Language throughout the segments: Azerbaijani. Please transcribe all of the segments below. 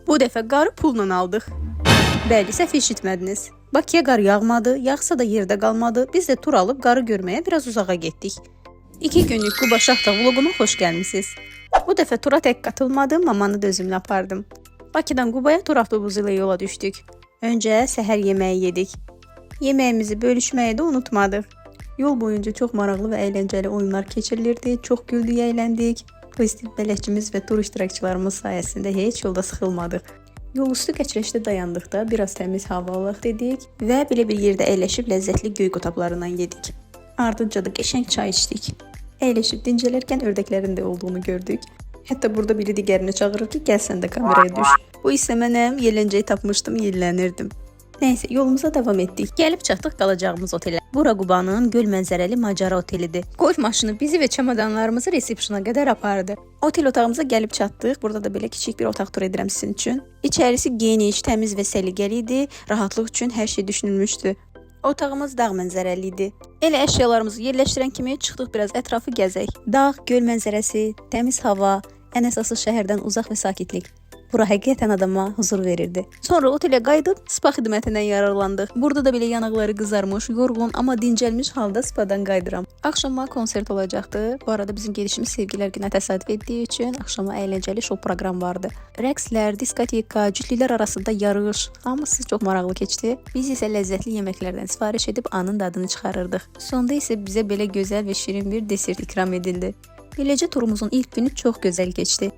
Bu dəfə qarı pulla aldıq. Bəli, səhv eşitmədiniz. Bakıya qar yağmadı, yağsa da yerdə qalmadı. Biz də tur alıb qarı görməyə biraz uzağa getdik. 2 günlük Quba Şahdağ vloquma xoş gəlmisiniz. Bu dəfə tura tək qatılmadım, mamanı da özümlə apardım. Bakıdan Qubaya tur avtobusu ilə yola düşdük. Öncə səhər yeməyi yedik. Yeməyimizi bölüşməyi də unutmadıq. Yol boyunca çox maraqlı və əyləncəli oyunlar keçirilirdi. Çox güldük, əyləndik. Pozitiv bələdçimiz və tur iştirakçılarımız sayəsində heç yolda sıxılmadıq. Yolüstü keçirişdə dayandıqda biraz təmiz hava alaq dedik və belə bir yerdə əyləşib ləzzətli göy qutablarından yedik. Ardınca da qəşəng çay içdik. Əyləşib dincələrkən ördəklərin də olduğunu gördük. Hətta burada biri digərini çağırır ki, gəl sən də kameraya düş. Bu isə mənəm, yelləncək tapmışdım, yellənirdim. Nəysə, yolumuza davam etdik. Gəlib çatdıq qalacağımız otelə. Bura Qubanın göl mənzərəli macəra otelidir. Golf maşını bizi və çamadanlarımızı resepşına qədər apardı. Otel otağımıza gəlib çatdıq. Burada da belə kiçik bir otaq tur edirəm sizin üçün. İçərisi geniş, təmiz və səliqəli idi. Rahatlıq üçün hər şey düşünülmüşdü. Otağımız dağ mənzərəli idi. Elə əşyalarımızı yerləşdirən kimi çıxdıq biraz ətrafı gəzək. Dağ, göl mənzərəsi, təmiz hava, ən əsası şəhərdən uzaq və sakitlik. Bura həqiqətən adama huzur verirdi. Sonra otelə qayıdıb spa xidmətindən yararlandıq. Burada da belə yanaqları qızarmış, yorğun, amma dincəlmiş halda spadan qayıdıram. Axşama konsert olacaqdı. Bu arada bizim gedişimiz Sevgilər Günə təsadüf etdiyi üçün axşama əyləncəli şou proqram vardı. Rəqslər, diskoteka, cütlüklər arasında yarış, hamısı çox maraqlı keçdi. Biz isə ləzzətli yeməklərdən sifariş edib anın dadını çıxarırdıq. Sonda isə bizə belə gözəl və şirin bir desert ikram edildi. Beləcə turumuzun ilk günü çox gözəl keçdi.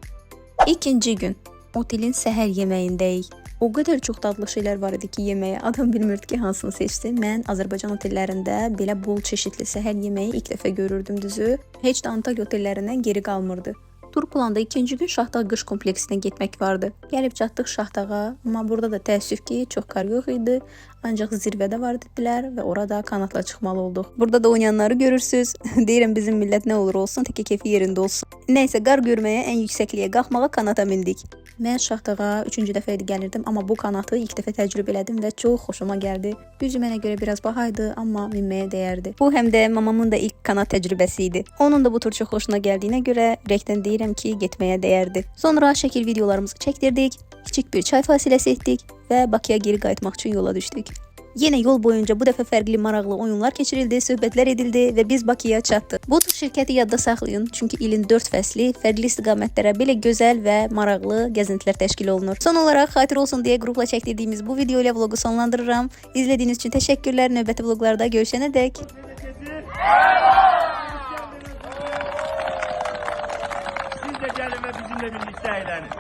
İkinci gün otelin səhər yeməyindəyik. O qədər çox dadlı şeylər var idi ki, yeməyə adam bilmirdi ki, hansını seçsin. Mən Azərbaycan otellərində belə bol çeşidli səhər yeməyi ilk dəfə görürdüm düzü. Heç də Antalya otellərindən geri qalmırdı. Tur planda ikinci gün Şahdağ qış kompleksinə getmək vardı. Gəlib çatdıq Şahdağa, amma burada da təəssüf ki, çox qar yox idi. Ancaq zirvədə var dedilər və orada kanatla çıxmalı olduq. Burada da oynayanları görürsüz. Deyirəm bizim millət nə olur olsun, təkə keyfi yerində olsun. Nəysə, qar görməyə, ən yüksəkliyə qalxmağa kanata mindik. Mən Şahdağa üçüncü dəfə idi gəlirdim, amma bu kanatı ilk dəfə təcrübə elədim və çox xoşuma gəldi. Düzü mənə görə biraz baha idi, amma minməyə dəyərdi. Bu həm də mamamın da ilk kanat təcrübəsi idi. Onun da bu tur çox xoşuna gəldiyinə görə ürəkdən deyirəm ki, getməyə dəyərdi. Sonra şəkil videolarımızı çəkdirdik, kiçik bir çay fasiləsi etdik və Bakıya geri qayıtmaq üçün yola düşdük. Yenə yol boyunca bu dəfə fərqli maraqlı oyunlar keçirildi, söhbətlər edildi və biz Bakıya çatdıq. Bu tur şirkəti yadda saxlayın, çünki ilin 4 fəsli fərqli istiqamətlərə belə gözəl və maraqlı gəzintilər təşkil olunur. Son olaraq xatirə olsun deyə qrupla çəkdirdiyimiz bu video ilə vloqu sonlandırıram. İzlədiyiniz üçün təşəkkürlər. Növbəti vloqlarda görüşənədək. Siz de gelin ve bizimle birlikte eğlenin.